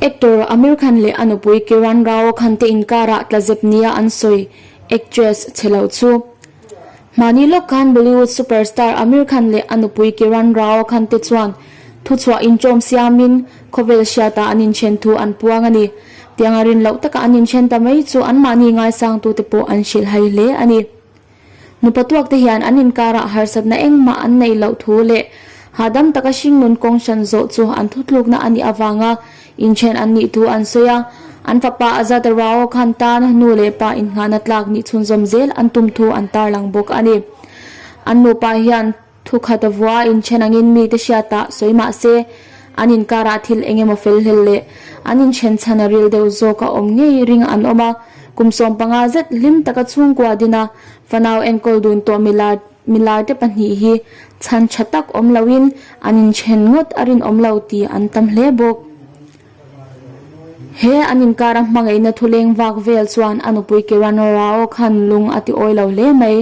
Actor Aamir Khan leh a nupui Kiran Rao Khan te inkarah tlazep nia an sawi actress chhe lo chu. Mahni lawk khan Bollywood superstar Aamir Khan leh a nupui Kiran Rao Khan te chuan thuchhuah inṭawm siamin khawvel hriatah an inṭhen thu an puang a ni. Tianga rin loh taka an inṭhen ta mai chu anmahni ngaisangtute pawh an hrilhhai hle a ni. Nupa tuak te hian an inkarah harsatna engmah an neih loh thu leh hahdam taka hringnun kawng hran zawh chu an thutlukna a nih avanga inthen an nih thu an sawi a. An fapa Azad Rao khan tan nu leh pa innghahna tlak nih chhunzawm zel an tum thu an tarlang bawk a ni. An nupa hian Thukhat a vua inthen angin mite hriatah sawi mah se, an inkarah thil eng emaw fel hlel leh an inthen chhan a ril deuh zawk a awm ngei ring an awm a. Kum 15 zet hlim taka chhungkua dina fanau enkawl dun tawh milar milarte pahnih hi chhan tha tak awm loin an inthen ngawt a rinawm lo tih an tam hle bawk. He an inkara hmangaihna thuleng vak vel chuan a nupui Kiran Rao khan lung a ti awi lo hle mai.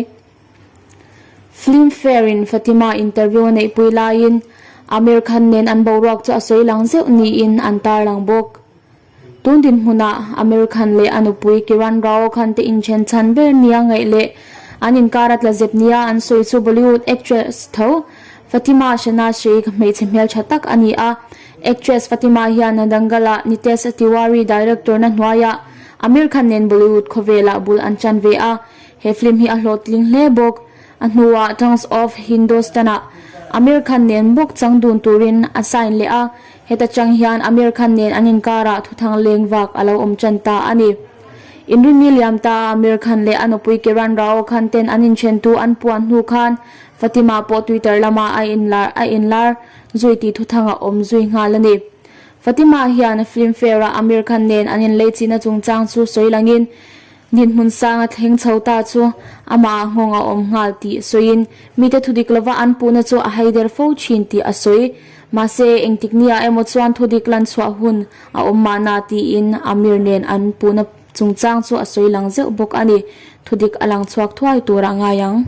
Filmfare in Fatima interview a neihpui laiin Aamir Khan nen an boruak chu a sawi lang zeuh niin an tarlang bawk. Tun dinhmunah Aamir Khan leh a nupui Kiran Rao Khan te inthen chhan ber nia ngaih leh an inkar a tla zep nia an sawi chu Bollywood actress tho Fatima Shahnaz Sheikh hmeichhe hmeltha tak a ni a. Actress Fatima hian Dangal-ah Nitesh Tiwari director na hnuaiah Aamir Khan nen Bollywood khawvelah bul an chan ve a. He film hi a hlawhtling hle bawk. A hnuah Tongues of Hindustan-ah Aamir Khan nen bawk chang dun turin a sign leh a, heta chang hian Aamir Khan nen an inkarah thuthang leng vak a lo awm tan ta a ni. Inrinni liam ta a Aamir Khan leh a nupui Kiran Rao Khan ten an inthentu an puan hnu khan Fatima pawh Twitter lamah a inlar a inlar zui tih thuthang a awm zui nghal a ni. Fatima hian Filmfare-ah Aamir Khan nen an inleichihna chungchang chu sawi langin Dinhmun sanga thleng chho ta chu amah ah nghawng a awm nghal tih sawiin mite thudik lova an puhna chu a haider fo thin tih a sawi. Mahse, engtik nia emaw chuan thudik lan chhuah hun a awm mahna tiin Amir nen an puhna chungchang chu a sawi lang zeuh bawk a ni. Thudik a lang chhuak thuai tur a ngai ang.